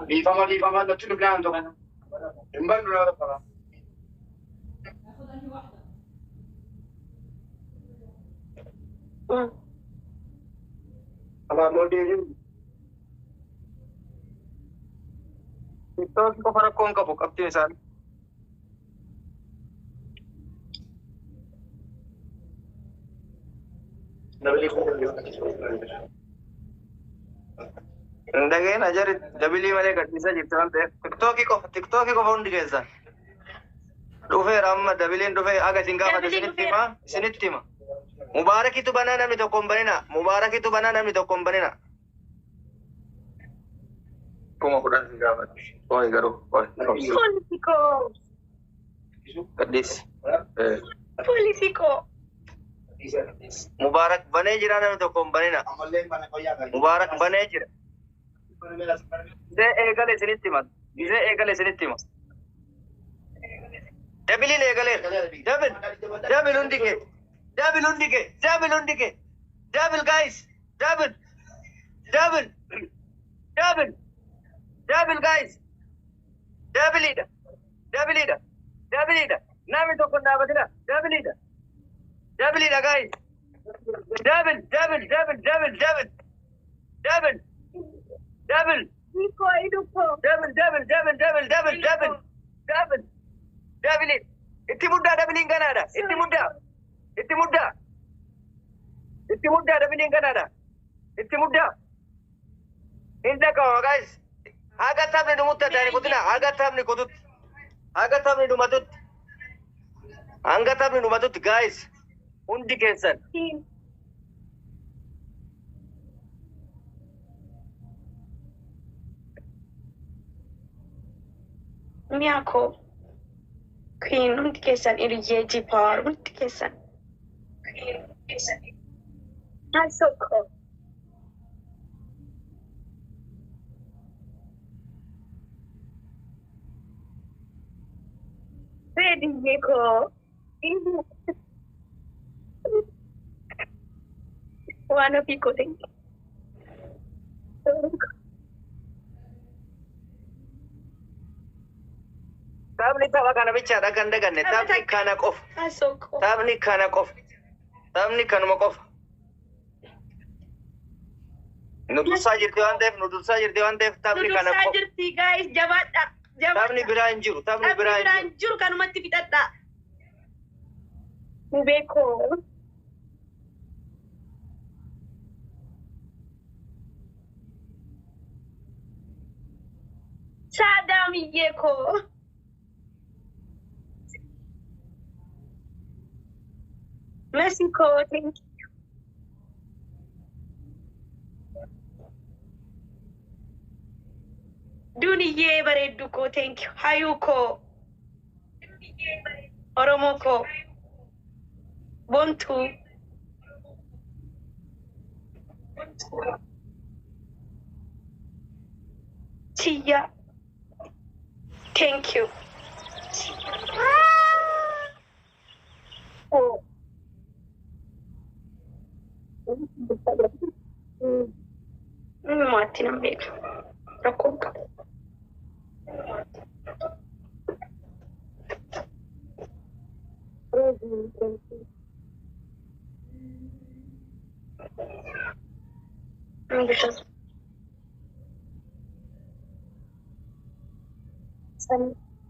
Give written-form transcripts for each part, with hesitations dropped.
Dhiifama dhiifama natti dhufnaan tokko. Hin bannu nama tokko. Abaaboo deebiin. TikTok qofa rakkoo hin qabu qabxiin isaanii. Hin dhageen ajari dabilii malee gadhiisaa jirti waan ta'eef tiktookii qofa tiktookii qofa hundi keessan. Dhufeera amma dabiliin dhufee haga isin gaafate Dabiliin isinitti dhufeera. hima isinitti hima. Mubaarakitu banaa namni tokko hin banina. Mubaarakitu banaa namni tokko hin banina. 10,000 si gaafate. Ooyi garuu ooyi. Poolisii koo. Gadhiisi. Poolisii koo. Mubaarak banee jira namni tokko hin banina. Mubaarak banee jira. Gisee eegale isinitti hima. Gisee eegale isinitti hima. Dabiliin eegaleera. Double. Double hundi kee. Double hundi kee. Double hundi kee. Double guys. Double. Double. Double. Double guys. Doubleidha. Doubleidha. Doubleidha. Namni tokko hin dhaabatina. Doubleidha. Doubleidha guys. Double. Double. Double. Double. Double. Double. Double. Koo idu koo. Double. Double. Double. Double. Double. Double. Double. Double. Itti muddaa doubleiin ganaadha. Itti muddaa. Itti muddaa. Itti muddaa doubleiin ganaadha. Itti muddaa. Hin dhaqama guys. Haga taphni dhumutti addaan hin kutina. Haga taphni kututti. Haga taphni dhumatutti. Hanga taphni dhumatutti guys. Hundi keessan. Team. Mi'a koo. Queen hundi keessan hiriyyee jibaar hundi keessan. Haasoo koo. Reediyyee koo. Waan ofii koo ta'e. Taphni tapha kana bichaadha kan daganne. Taphni kana qofa. Haasoo koo. Taphni kana qofa. Taphni kanuma qofa. Nu dursaa jirti waan ta'eef nu dursaa jirti waan ta'eef Nu taphni kana dursaa qofa. jirti guys, jabaadha. Taphni Jabaadha. biraa hin jiru. Taphni Taphni biraa hin biraa jiru. hin jiru, kanumatti fixadha. Mubee koo. Saadaamiyyee koo. Messi koo. Thank you. Duniyyee bareeddu koo. Thank you. Hayuu koo. Oromoo koo. Bontuu. Tiyya. Thank you. Oh. Maatti nan beeku. Rakkoon qabu.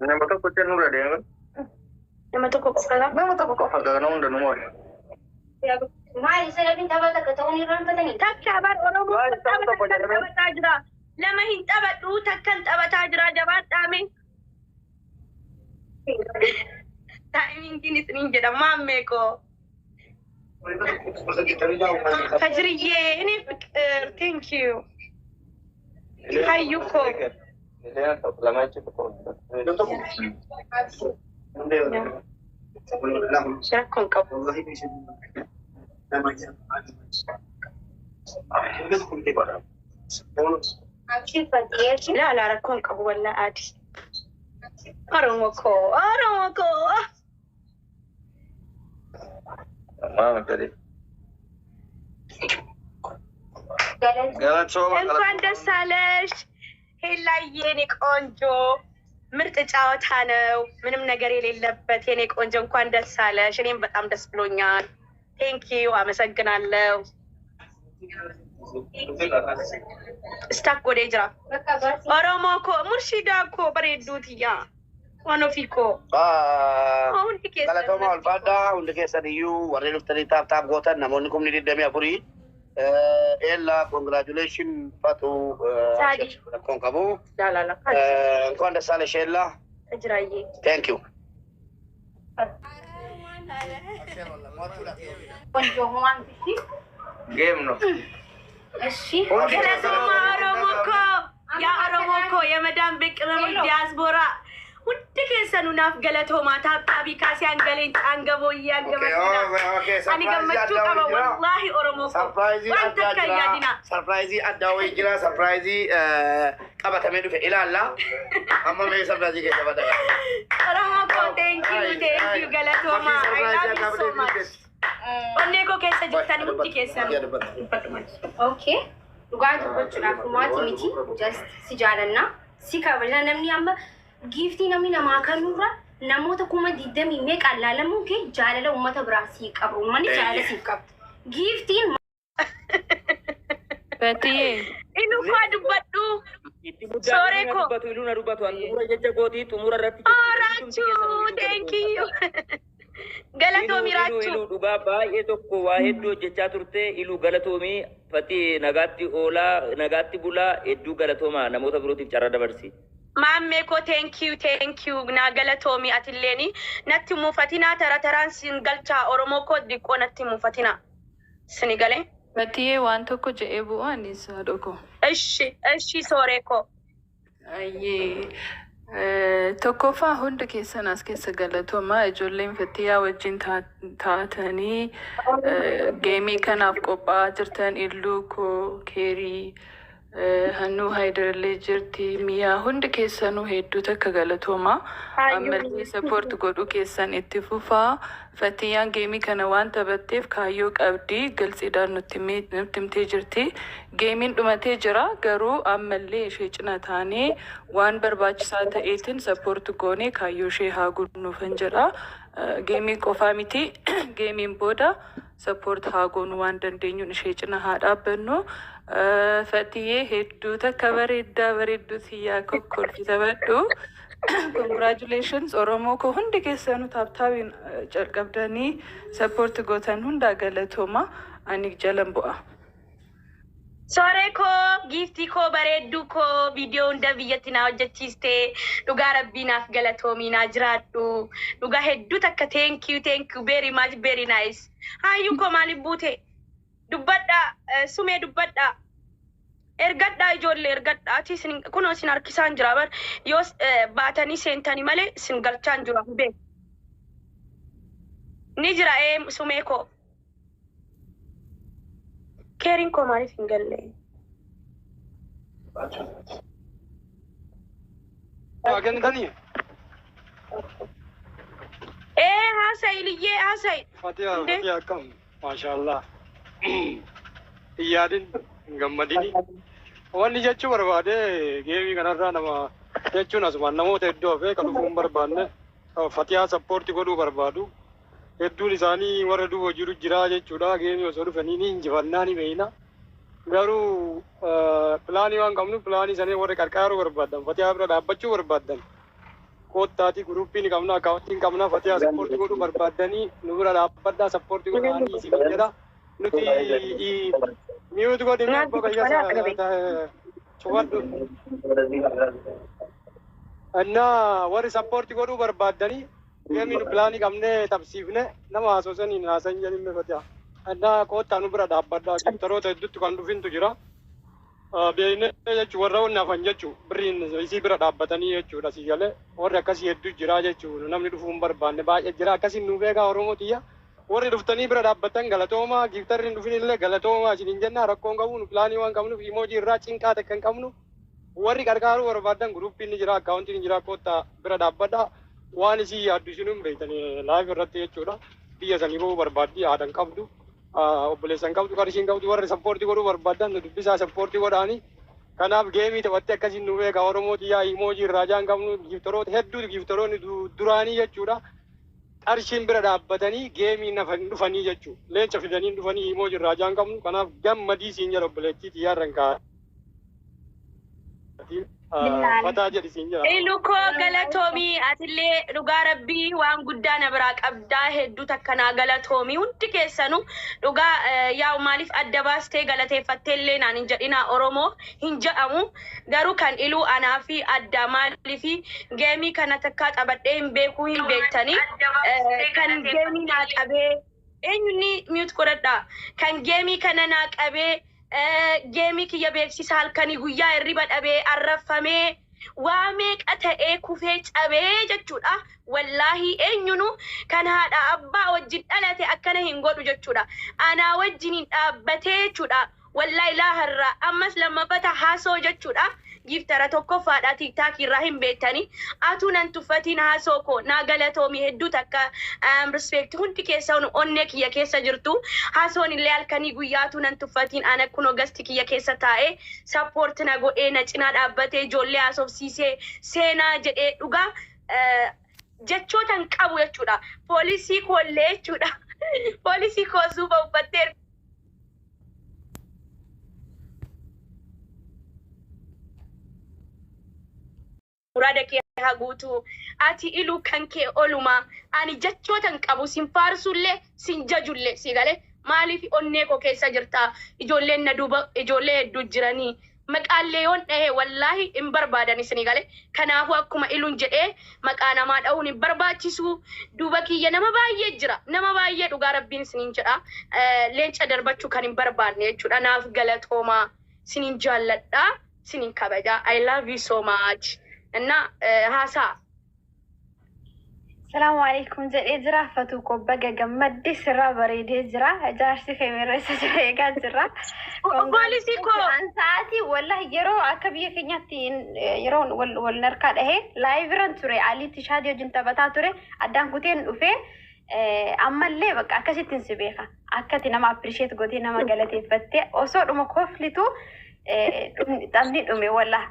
Nama tokko nurra deema. Nama tokko qofa. Nama tokko qofa gana hunda nu mo'e. Maali sababiin tapha takka ta'uun irraanfatanii? Takka bar Oromoo Maali tapha tapha tokko takkan jedhamee? taphataa jira. Lama hin taphadhu, takkan taphataa jira, jabaadhaame. Taayimingiin isiniin jedha maammee koo. Fajriyyee inni fiqir, thank you. Hayyuu koo. Lama jechuun tokko. Rakkoon qabu. Ilaala rakkoon qabu wallaa adi. Oromoo koo, Oromoo koo. Maama jedhee. Galatooma. እንኳን ደስ አለሽ። ሄላዬ የኔ ቆንጆ ምርጥ ጨዋታ ነው፣ ምንም ነገር የሌለበት የኔ ቆንጆ፣ እንኳን ደስ አለሽ። እኔም በጣም ደስ ብሎኛል። Thank you፣ አመሰግናለሁ። Stuck godhee jira. Oromoo koo, Murshidaa koo, bareedduu tiyya, waan ofii koo hundi keessan. Galatooma, ulfaadhaa hundi keessan iyyuu warreen dhuftanii tap tap gootan namoonni 24,000. Eella, congratulation Fatu. Saadi. Rakkoon qabu. Laalala. እንኳን ደስ አለሽ ኤላ። Jiraayyee. Thank you. ቆንጆ ሆማን እሺ። Game ነው። እሺ። Galatoomaa Oromoo koo, yaa Oromoo koo, የመዳም ቤት ቅመሞች ዲያስፖራ hundi keessanuu naaf galatoomaa. Tap tapii kaasee hangaleen caangabooyyee hangamasina. Ani gammachuu qaba wallaahi, Oromoo koo. Surprise Waan addaa takka hin jira. yaadina. Surprise addaa wayii jira. Surprise qabatamee dhufe ilaalla. Amma mee surprise keessa bada. Oromoo koo, thank you, thank you, galatoomaa. I love you so much. Onnee koo keessa jirtan hundi keessanuu. Okay, dhugaa dubbachuudhaaf humaati miti, just si jaalanna, si kabajna. Namni amma giiftii namni namaa kennurra namoota 20,000 meeqaan laalamuun kee jaalala uummata biraa sii qaba, uummanni jaalala siif qaba giiftiin. Fatiyee. Inni koo dubbadhu. Itti muddaa. Sooree Iluu na koo. dubbatu, iluu na dubbatu. An xumura jecha gootii xumura irratti. Oh, Raachuu, thank you. Galatoomi Iluu Raachuu. Iluu, dhugaa baay'ee tokko waa hedduu hojjechaa turte. Iluu, galatoomii. Fatii, nagaatti oolaa, nagaatti bulaa, hedduu galatoomaa. Namoota birootiif carraa dabarsi. Maammee koo, thank you, thank you, naa galatoomi atilleeni. Natti muufatinaa, tara taraan sin galchaa. Oromoo koo, diqqoo natti muufatinaa. Sini galee. Fatiyee, waan tokko jedhee bu'u anis, haadha koo. እሺ እሺ sooree koo. Ayyee. Tokkoffaa hundi keessan as keessa galatoomaa. Ijoolleen Fatiyyaa wajjin taatanii gameii kanaaf qophaa'aa jirtan, Illuu koo, Keerii, Hannuu, Haayidarlee jirti, Miyaa, hundi keessanuu hedduu takka galatoomaa. Ammallee support godhuu keessan itti fufaa. Fatiyyaan gameii kana waan taphatteef kaayyoo qabdi, galsiidhaan nutti himtee jirti. Gameiin dhumatee jira, garuu ammallee ishee cina taanee waan barbaachisaa ta'eetiin support goonee kaayyoo ishee haa gunnuufan jedha. Gameii qofaa miti, gameiin booda support haa goonu, waan dandeenyuun ishee cina haa dhaabbannu. Fatiyyee, hedduu takka bareeddaa, bareedduu tiyyaa, kokkolfi taphadhu. Congratulations. Oromoo koo, hundi keessanuu tap tapiin calqabdanii support gootan hundaa galatooma. Ani jalan bu'a. Sooree koo, giiftii koo, bareedduu koo, viidiyoo hunda biyyatti naa hojjechiiste, dhugaa rabbii naaf galatoomii, naa jiraadhu. Dhugaa hedduu takka thank you, thank you very much, very nice. Hayyuu koo, maaliif buute? Dubbadhaa, sumee dubbadhaa. Ergadhaa ijoollee, ergadhaa. Ati isin kunoo isin harkisaan jira bar, yoo baatanii seentanii malee isin galchaan jira hubee. Ni jira ee, sumee koo. Keeriin koo maaliif hin galle? Kennitanii? Ee, haasa'i liyyee, haasa'i. Fatiha. Inde? Fatiha, akkam? Maashaallah. Hin yaadin, hin gammadini. Wanni jechuu barbaade, gameii kanarraa nama jechuun asumaan namoota hedduu hafee kan dhufuu hin barbaanne, Fatihaa support godhuu barbaadu. Hedduun isaanii warra duuba jiru jira jechuudha. Gameii osoo dhufanii ni injifannaa, ni beeyna. Garuu planii waan qabnu, planii sanii warra qarqaaruu barbaadan, Fatihaa bira dhaabbachuu barbaadan, koottaatii, groupii ni qabna, accountii ni qabna. Fatihaa support godhuu barbaaddanii nu bira dhaabbadhaa, support godhaanii isin jedha. Nuti mute godhi abbaa qayyaasa cufadhu. Innaa warri support godhuu barbaaddanii gameii nu planii qabnee tapsiifne nama haasosaniin haasan jedhin Fatihaa. Innaa koottaa nu bira dhaabbadhaa, gifteroota hedduutti kan dhufintu jira. Beeknee jechuun warra wanni hafan jechuun birriin isii bira dhaabbatanii jechuudha, si galee warri akkasii hedduu jira jechuudha. Namni dhufuu hin barbaanne baay'ee jira, akkasiin nu beekaa. Oromoo tiyya, warri dhuftanii bira dhaabbatan galatoomaa, gifterri hin dhufin illee galatoomaa isiniin jenna. Rakkoon qabu, nu planii waan qabnuuf emoji irraa cinqaa takka hin qabnu. Warri qarqaaruu barbaadan groupiin ni jira, accountiin ni jira, koottaa bira dhaabbadhaa. Waan isii yaaddu isinuu hin beektanii live irratti jechuudha. Biyya sanii bahuu barbaaddi, haadha hin qabdu, obboleessa hin qabdu, qarshii hin qabdu. Warri support godhuu barbaadan nu dubbisaa, support godhaanii. Kanaaf geemii taphattee akkasiin nu beeka Oromoo xiyyaa emoji irraa jaan qabnu giiftaroota hedduu giiftaroonni duraanii jechuudha. Qarshiin bira dhaabbatanii geemii nafa dhufanii jechuudha. Leenca fidanii dhufanii emoji irraa jaan qabnu. Kanaaf gammadii siin jedha obboleettii xiyyaarran kaa'aa. Fataa jedhi siin jedha. Ilukoo galatoomii, atillee dhugaa rabbii waan guddaa na biraa qabdaa, hedduu takka naa galatoomii. Hundi keessanuu dhugaa yaa'u maaliif adda baastee galateeffattee illee naan hin jedhina, Oromoo hin jedhamu, garuu kan iluu anaa fi adda. Maaliif geemii kana takkaa taphadhee hin beekuu hin beektanii kan geemii naa qabee eenyunni mute godhadhaa, kan geemii kana naa qabee geemii kiyya beeksisa halkanii guyyaa hirriba dhabee arrafamee waa meeqa ta'ee kufee cabee jechuudha. Wallaahi eenyunu kan haadha abbaa wajjin dhalate akkana hin godhu jechuudha. Anaa wajjin hin dhaabbatee jechuudha. Wallaahi laaharraa ammas lammaffata haasoo jechuudha. Giiftara tokkoffaadha TikTok irraa hin beektanii. Atuu nan tuffatiin, haasoo koo naa galatoomi hedduu takka, respect. Hundi keessa onnee kiyya keessa jirtu. Haasoon illee halkanii guyyaatu nan tuffatiin, ana kunoo gasti kiyya keessa taa'ee support na godhee, na cinaa dhaabbatee, ijoollee haasofsiisee seenaa jedhee, dhugaa jechoota hin qabu jechuudha. Poolisii koollee jechuudha. Poolisii koo suufa uffattee muraada kee haa guutu. Ati iluu kan kee oluma. Ani jechoota hin qabu, sin faarsullee sin jajullee, si galee maaliif onnee koo keessa jirta. Ijoolleen na duuba ijoollee hedduu jiranii. Maqaallee yoon dhahe wallaahi hin barbaadan isinii galee. Kanaafuu akkuma iluun jedhee maqaa namaa dha'uun hin barbaachisu. Duuba kiyya nama baay'ee jira. Nama baay'ee, dhugaa rabbiin isiniin jedha. Leenca darbachuu kan hin barbaanne jechuudha. Naaf galatoomaa, isiniin jaalladha. Isiniin kabaja. I love you so much. Inna haasaa. Salaamu alaikum jedhee jira. Fatuu koo, baga gammadde, sirraa bareedee jira. Jaarsi kee mirra isa jira eegaa jira. Poolisii koo. An sa'aatii wallahi yeroo akka biyya keenyaatti yeroo wal wal narkaa dhahee live irran ture, Aliitti shaadii wajjin taphataa ture, addaan kuteen dhufee ammallee bakka akkasittiin si beeka. Akkati nama appreciate gootee nama galateeffattee osoo dhuma koflitu taphni dhume wallah.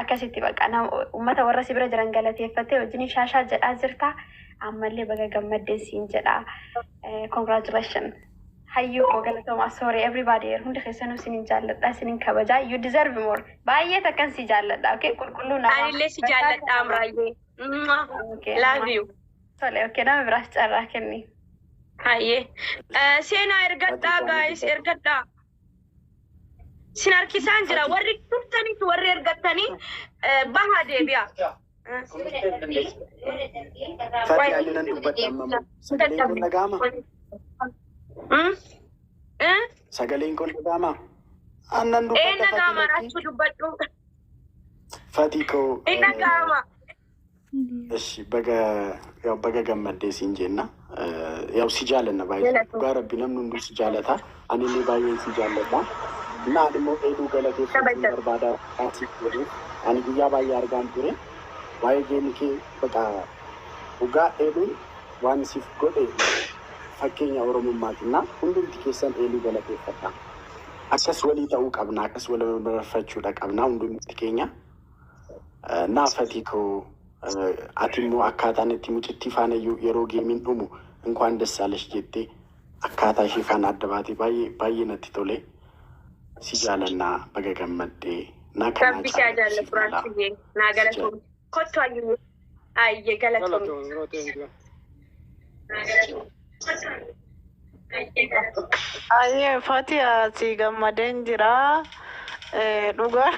Akkasitti bakka uummata warra si bira jiran galateeffattee wajjin shaashaa jedhaa jirta. Ammallee baga gammaddeen siin jedha. Congratulation. Hayyuu koo, galatoomaa. Sorry everybody, hundi keessanuu isinin jaalladha, isinin kabajaa. You deserve more. Baay'ee takkan si jaalladha. Okay, qulqulluu namaa. Anillee si jaalladha amraayyee. Okay. Love you. Tole, okay, nama biraas carraa kenni. Hayyee. Seenaa ergadhaa guys, ergadhaa. Sin harkisaan jira, warri turtaniitu warri ergattanii bahaa deebi'a. Fati, ani nan dubbadha amma. Sagaleen kun dhaga'ama? Sagaleen kun dhaga'ama? Annan Ee, dubbadha. dhaga'ama. Fati. Raachuu dubbadhu. Fati koo. Hin dhaga'ama. Eshi, baga yaw baga gammaddee siin jenna. Yaw si jaalanna baay'ee. Dhugaa rabbi namni hunduu si jaalata. Ani illee baay'een si jaalladha. Innaa ani immoo hedduu galateeffachuun barbaada siif godhuuf. Ani guyyaa baay'ee argaan ture. Waa'ee geemii kee baqa dhugaa dheeduun waan siif godhe fakkeenya Oromummaati. Innaa hundumti keessan eeluu galateeffadha. Akkas walii ta'uu qabna. Akkas wal barbaachuu qabna hundumti keenya. Naafatii koo, ati immoo akkaataan itti mucittii faana iyyuu yeroo geemiin dhumu "እንኳን ደስ አለሽ" jettee akkaataa ishee faana adda baatee baay'ee baay'ee natti tole. Si jaalannaa, baga gammaddee naa kanaa Rabbi si haa caalatu jaallatu. siif mala. Raachuu naa galatoomi. Kottu hayyuu. Ayyee, galatoomi. Galatoom yeroo ta'e jira. Ayyee Fatiha, si gammadeen jira. Dhugaa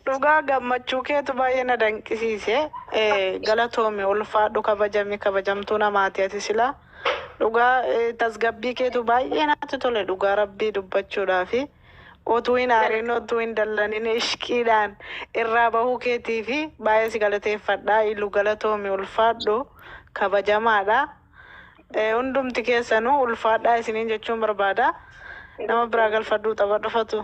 dhugaa gammachuu keetu baay'ee na danqisiise. Galatoomi, ulfaadhu, kabajami, kabajamtuu namaati ati sila. Dhugaa tasgabbii keetu baay'ee natti tole, dhugaa rabbii dubbachuudhaafi. Otuu hin aarin, otuu hin dallanin ishqiidhaan irraa bahuu keetii fi baay'ee si galateeffadha. Ilu, galatoomi, ulfaadhu, kabajamaadha. Hundumti keessanuu ulfaadhaa isiniin jechuun barbaada. Nama biraa galfadhuu tapha dhufatu.